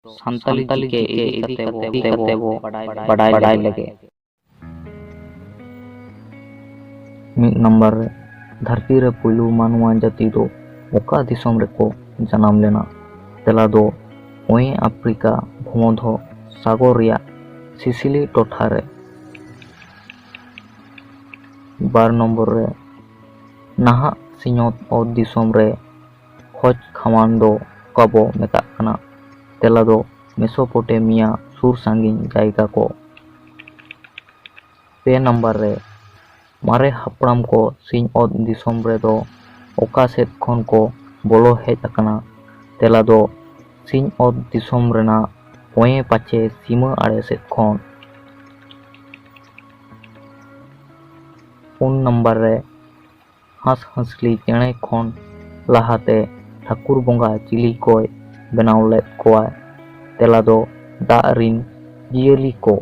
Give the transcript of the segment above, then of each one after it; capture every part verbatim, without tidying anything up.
ᱥᱟᱱᱛᱟᱞᱤ ᱡᱤᱠᱮ ᱤᱫᱤ ᱠᱟᱛᱮ ᱵᱚ ᱵᱟᱰᱟᱭ ᱞᱮᱜᱮ᱾ ᱢᱤᱫ ᱱᱟᱢᱵᱟᱨ ᱨᱮ, ᱫᱷᱟᱹᱨᱛᱤ ᱨᱮ ᱯᱩᱭᱞᱩ ᱢᱟᱱᱣᱟ ᱡᱟᱹᱛᱤ ᱫᱚ ᱚᱠᱟ ᱫᱤᱥᱚᱢ ᱨᱮᱠᱚ ᱡᱟᱱᱟᱢ ᱞᱮᱱᱟ? ᱛᱮᱞᱟ ᱫᱚ ᱚᱭᱮᱸ ᱟᱯᱷᱨᱤᱠᱟ ᱵᱷᱩᱢᱚᱫᱷᱚ ᱥᱟᱜᱚᱨ ᱨᱮᱭᱟᱜ ᱥᱤᱥᱤᱞᱤ ᱴᱚᱴᱷᱟ ᱨᱮ᱾ ᱵᱟᱨ ᱱᱚᱢᱵᱚᱨ ᱨᱮ, ᱱᱟᱦᱟᱜ ᱥᱤᱧᱚᱛ ᱚᱛ ᱫᱤᱥᱚᱢ ᱨᱮ ᱠᱷᱚᱡᱽ ᱠᱷᱟᱣᱟᱱ ᱫᱚ ᱚᱠᱟ ᱵᱚ ᱢᱮᱛᱟᱜ ᱠᱟᱱᱟ? ᱛᱮᱞᱟ ᱫᱚ ᱢᱮᱥᱳᱯᱚᱴᱮᱢᱤᱭᱟ ᱥᱩᱨ ᱥᱟᱺᱜᱤᱧ ᱡᱟᱭᱜᱟ ᱠᱚ᱾ ᱯᱮ ᱱᱟᱢᱵᱟᱨ ᱨᱮ, ᱢᱟᱨᱮ ᱦᱟᱯᱲᱟᱢ ᱠᱚ ᱥᱤᱧ ᱚᱛ ᱫᱤᱥᱚᱢ ᱨᱮᱫᱚ ᱚᱠᱟ ᱥᱮᱫ ᱠᱷᱚᱱ ᱠᱚ ᱵᱚᱞᱚ ᱦᱮᱡ ᱟᱠᱟᱱᱟ? ᱛᱮᱞᱟ ᱫᱚ ᱥᱤᱧ ᱚᱛ ᱫᱤᱥᱚᱢ ᱨᱮᱱᱟᱜ ᱚᱭᱮᱸ ᱯᱟᱪᱮ ᱥᱤᱢᱟᱹ ᱟᱲᱮ ᱥᱮᱫ ᱠᱷᱚᱱ᱾ ᱯᱩᱱ ᱱᱟᱢᱵᱟᱨ ᱨᱮ, ᱦᱟᱸᱥ ᱦᱟᱸᱥᱞᱤ ᱪᱮᱬᱮ ᱠᱷᱚᱱ ᱞᱟᱦᱟᱛᱮ ᱴᱷᱟᱹᱠᱩᱨ ᱵᱚᱸᱜᱟ ᱪᱤᱞᱤ ᱠᱚᱭ ᱵᱮᱱᱟᱣ ᱞᱮᱫ ᱠᱚᱣᱟ? ᱛᱮᱞᱟ ᱫᱚ ᱫᱟᱜ ᱨᱤᱱ ᱡᱤᱭᱟᱹᱞᱤ ᱠᱚ᱾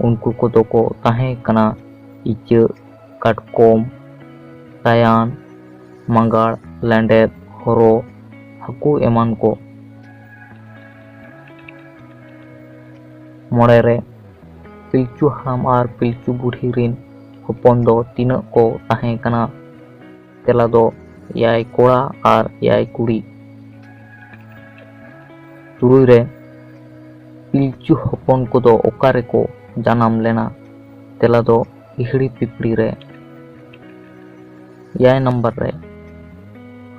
ᱩᱱᱠᱩ ᱠᱚᱫᱚ ᱠᱚ ᱛᱟᱦᱮᱸ ᱠᱟᱱᱟ ᱤᱪᱟᱹᱜ, ᱠᱟᱴᱠᱚᱢ, ᱛᱟᱭᱟᱱ, ᱢᱟᱸᱜᱟᱲ, ᱞᱮᱸᱰᱮᱫ, ᱦᱚᱨᱚ, ᱦᱟᱹᱠᱩ ᱮᱢᱟᱱ ᱠᱚ᱾ ᱢᱚᱬᱮ ᱨᱮ, ᱯᱤᱞᱪᱩ ᱦᱟᱲᱟᱢ ᱟᱨ ᱯᱤᱞᱪᱩ ᱵᱩᱰᱷᱤ ᱨᱤᱱ ᱦᱚᱯᱚᱱ ᱫᱚ ᱛᱤᱱᱟᱹᱜ ᱠᱚ ᱛᱟᱦᱮᱸ ᱠᱟᱱᱟ? ᱛᱮᱞᱟ ᱫᱚ ᱮᱭᱟᱭ ᱠᱚᱲᱟ ᱟᱨ ᱮᱭᱟᱭ ᱠᱩᱲᱤ᱾ ᱛᱩᱨᱩᱭ ᱨᱮ, ᱯᱤᱞᱪᱩ ᱦᱚᱯᱚᱱ ᱠᱚᱫᱚ ᱚᱠᱟ ᱨᱮᱠᱚ ᱡᱟᱱᱟᱢ ᱞᱮᱱᱟ? ᱛᱮᱞᱟ ᱫᱚ ᱦᱤᱦᱤᱲᱤ ᱯᱤᱯᱤᱲᱤ ᱨᱮ᱾ ᱮᱭᱟᱭ ᱱᱟᱢᱵᱟᱨ ᱨᱮ,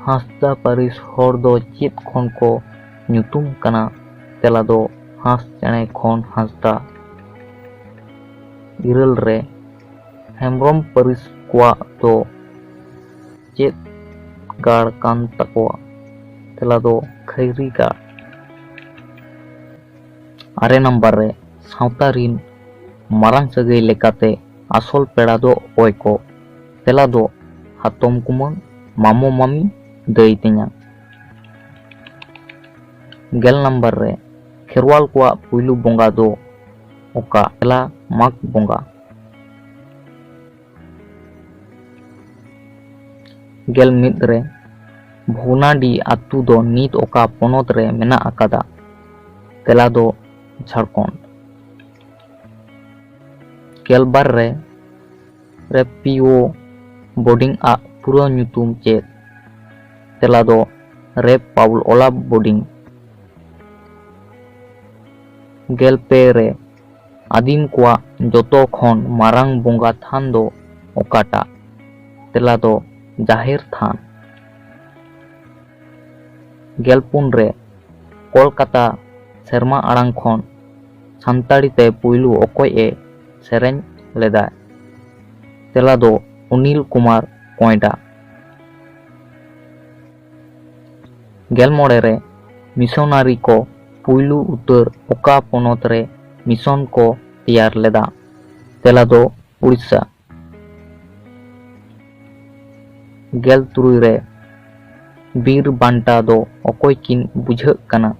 ᱦᱟᱸᱥᱫᱟ ᱯᱟᱹᱨᱤᱥ ᱦᱚᱲ ᱫᱚ ᱪᱮᱫ ᱠᱷᱚᱱ ᱠᱚ ᱧᱩᱛᱩᱢ ᱠᱟᱱᱟ? ᱛᱮᱞᱟ ᱫᱚ ᱦᱟᱸᱥ ᱪᱮᱬᱮ ᱠᱷᱚᱱ ᱦᱟᱸᱥᱫᱟ᱾ ᱤᱨᱟᱹᱞ ᱨᱮ, ᱦᱮᱢᱵᱽᱨᱚᱢ ᱯᱟᱹᱨᱤᱥ ᱠᱚᱣᱟᱜ ᱫᱚ ᱪᱮᱫ ᱜᱟᱲ ᱠᱟᱱ ᱛᱟᱠᱚᱣᱟ? ᱛᱮᱞᱟ ᱫᱚ ᱠᱷᱟᱹᱭᱨᱤ ᱜᱟᱲ᱾ ᱟᱨᱮ ᱱᱟᱢᱵᱟᱨ ᱨᱮ, ᱥᱟᱶᱛᱟ ᱨᱤᱱ ᱢᱟᱨᱟᱝ ᱥᱟᱹᱜᱟᱹᱭ ᱞᱮᱠᱟᱛᱮ ᱟᱥᱚᱞ ᱯᱮᱲᱟ ᱫᱚ ᱚᱠᱚᱭ ᱠᱚ? ᱛᱮᱞᱟ ᱫᱚ ᱦᱟᱛᱚᱢ ᱠᱩᱢᱟᱹᱝ, ᱢᱟᱢᱚ ᱢᱟᱢᱤ, ᱫᱟᱹᱭ ᱛᱮᱧᱟᱝ᱾ ᱜᱮᱞ ᱱᱟᱢᱵᱟᱨ ᱨᱮ, ᱠᱷᱮᱨᱣᱟᱞ ᱠᱚᱣᱟᱜ ᱯᱩᱭᱞᱩ ᱵᱚᱸᱜᱟ ᱫᱚ ᱚᱠᱟ? ᱛᱮᱞᱟ, ᱢᱟᱜᱽ ᱵᱚᱸᱜᱟ᱾ ᱜᱮᱞ ᱢᱤᱫ ᱨᱮ, ᱵᱷᱚᱜᱽᱱᱟᱰᱤ ᱟᱹᱛᱩ ᱫᱚ ᱱᱤᱛ ᱚᱠᱟ ᱯᱚᱱᱚᱛ ᱨᱮ ᱢᱮᱱᱟᱜ ᱟᱠᱟᱫᱟ? ᱛᱮᱞᱟ ᱫᱚ ᱡᱷᱟᱲᱠᱷᱚᱸᱰ᱾ ᱜᱮᱞᱵᱟᱨ ᱨᱮ ᱨᱮᱯᱤᱭᱳ ᱵᱳᱰᱤᱝ ᱟᱜ ᱯᱩᱨᱟᱹ ᱧᱩᱛᱩᱢ ᱪᱮᱫ? ᱛᱮᱞᱟ ᱫᱚ ᱨᱮᱯ ᱯᱟᱣᱩᱞ ᱚᱞᱟᱯ ᱵᱳᱰᱤᱝ᱾ ᱜᱮᱞ ᱯᱮ ᱨᱮ ᱟᱹᱫᱤᱢ ᱠᱚᱣᱟᱜ ᱡᱚᱛᱚ ᱠᱷᱚᱱ ᱢᱟᱨᱟᱝ ᱵᱚᱸᱜᱟ ᱛᱷᱟᱱ ᱫᱚ ᱚᱠᱟᱴᱟᱜ? ᱛᱮᱞᱟ ᱫᱚ ᱡᱟᱦᱮᱨ ᱛᱷᱟᱱ᱾ ᱜᱮᱞ ᱯᱩᱱ ᱨᱮ ᱠᱚᱞᱠᱟᱛᱟ ᱥᱮᱨᱢᱟ ᱟᱲᱟᱝ ᱠᱷᱚᱱ ᱥᱟᱱᱛᱟᱲᱤ ᱛᱮ ᱯᱩᱭᱞᱩ ᱚᱠᱚᱭ ᱮ ᱥᱮᱨᱮᱧ ᱞᱮᱫᱟ? ᱛᱮᱞᱟ ᱫᱚ ᱚᱱᱤᱞ ᱠᱩᱢᱟᱨ ᱠᱚᱭᱰᱟ᱾ ᱜᱮᱞ ᱢᱚᱬᱮ ᱨᱮ ᱢᱤᱥᱚᱱᱟᱨᱤ ᱠᱚ ᱯᱩᱭᱞᱩ ᱩᱛᱟᱹᱨ ᱚᱠᱟ ᱯᱚᱱᱚᱛ ᱨᱮ ᱢᱤᱥᱚᱱ ᱠᱚ ᱛᱮᱭᱟᱨ ᱞᱮᱫᱟ? ᱛᱮᱞᱟ ᱫᱚ ᱩᱲᱤᱥᱥᱟ᱾ ᱜᱮᱞ ᱛᱩᱨᱩᱭ ᱨᱮ ᱵᱤᱨ ᱵᱟᱱᱴᱟ ᱫᱚ ᱚᱠᱚᱭ ᱠᱤᱱ ᱵᱩᱡᱷᱟᱹᱜ ᱠᱟᱱᱟ?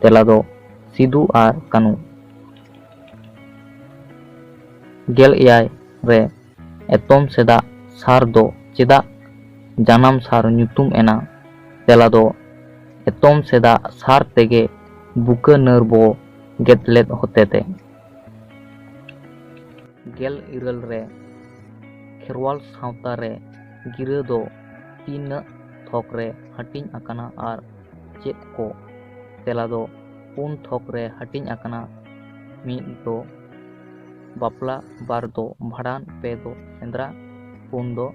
ᱛᱮᱞᱟ ᱫᱚ ᱥᱤᱫᱩ ᱟᱨ ᱠᱟᱹᱱᱩ᱾ ᱜᱮᱞ ᱮᱭᱟᱭ ᱨᱮ ᱮᱛᱚᱢ ᱥᱮᱫᱟᱜ ᱥᱟᱨ ᱫᱚ ᱪᱮᱫᱟᱜ ᱡᱟᱱᱟᱢ ᱥᱟᱨ ᱧᱩᱛᱩᱢ ᱮᱱᱟ? ᱛᱮᱞᱟ ᱫᱚ ᱮᱛᱚᱢ ᱥᱮᱫᱟᱜ ᱥᱟᱨ ᱛᱮᱜᱮ ᱵᱩᱠᱟᱹ ᱱᱟᱹᱨ ᱵᱚ ᱜᱮᱫ ᱞᱮᱫ ᱦᱚᱛᱮᱛᱮ᱾ ᱜᱮᱞ ᱤᱨᱟᱹᱞ ᱨᱮ ᱠᱷᱮᱨᱣᱟᱞ ᱥᱟᱶᱛᱟ ᱨᱮ ᱜᱤᱨᱟᱹ ᱫᱚ ᱛᱤᱱᱟᱹᱜ ᱛᱷᱚᱠ ᱨᱮ ᱦᱟᱹᱴᱤᱧ ᱟᱠᱟᱱᱟ ᱟᱨ ᱪᱮᱫ ᱠᱚ? ᱛᱮᱞᱟ ᱫᱚ ᱯᱩᱱ ᱛᱷᱚᱠ ᱨᱮ ᱦᱟᱹᱴᱤᱧ ᱟᱠᱟᱱᱟ᱾ ᱢᱤᱫ ᱫᱚ ᱵᱟᱯᱞᱟ, ᱵᱟᱨ ᱫᱚ ᱵᱷᱟᱸᱰᱟᱱ, ᱯᱮ ᱫᱚ ᱥᱮᱸᱫᱽᱨᱟ, ᱯᱩᱱ ᱫᱚ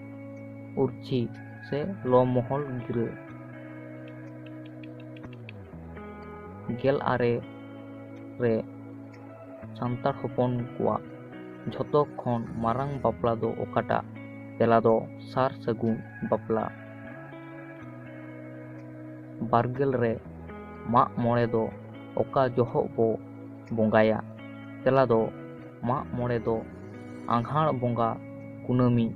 ᱩᱨᱪᱷᱤ ᱥᱮ ᱞᱚ ᱢᱚᱦᱚᱞ ᱜᱤᱨᱟᱹ᱾ ᱜᱮᱞ ᱟᱨᱮ ᱨᱮ ᱥᱟᱱᱛᱟᱲ ᱦᱚᱯᱚᱱ ᱠᱚᱣᱟᱜ ᱡᱷᱚᱛᱚ ᱠᱷᱚᱱ ᱢᱟᱨᱟᱝ ᱵᱟᱯᱞᱟ ᱫᱚ ᱚᱠᱟᱴᱟᱜ? ᱛᱮᱞᱟ ᱫᱚ ᱥᱟᱨ ᱥᱟᱹᱜᱩᱱ ᱵᱟᱯᱞᱟ᱾ ᱵᱟᱨᱜᱮᱞ ᱨᱮ ᱢᱟᱜ ᱢᱚᱬᱮ ᱫᱚ ᱚᱠᱟ ᱡᱚᱦᱚᱜ ᱵᱚ ᱵᱚᱸᱜᱟᱭᱟ? ᱛᱮᱞᱟ ᱫᱚ ᱢᱟᱜ ᱢᱚᱬᱮ ᱫᱚ ᱟᱸᱜᱷᱟᱲ ᱵᱚᱸᱜᱟ ᱠᱩᱱᱟᱹᱢᱤ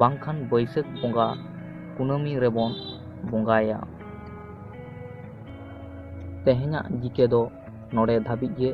ᱵᱟᱝᱠᱷᱟᱱ ᱵᱟᱹᱭᱥᱟᱹᱠᱷ ᱵᱚᱸᱜᱟ ᱠᱩᱱᱟᱹᱢᱤ ᱨᱮᱵᱚᱱ ᱵᱚᱸᱜᱟᱭᱟ᱾ ᱛᱮᱦᱮᱧᱟᱜ ᱡᱤᱠᱮ ᱫᱚ ᱱᱚᱰᱮ ᱫᱷᱟᱹᱵᱤᱡ ᱜᱮ᱾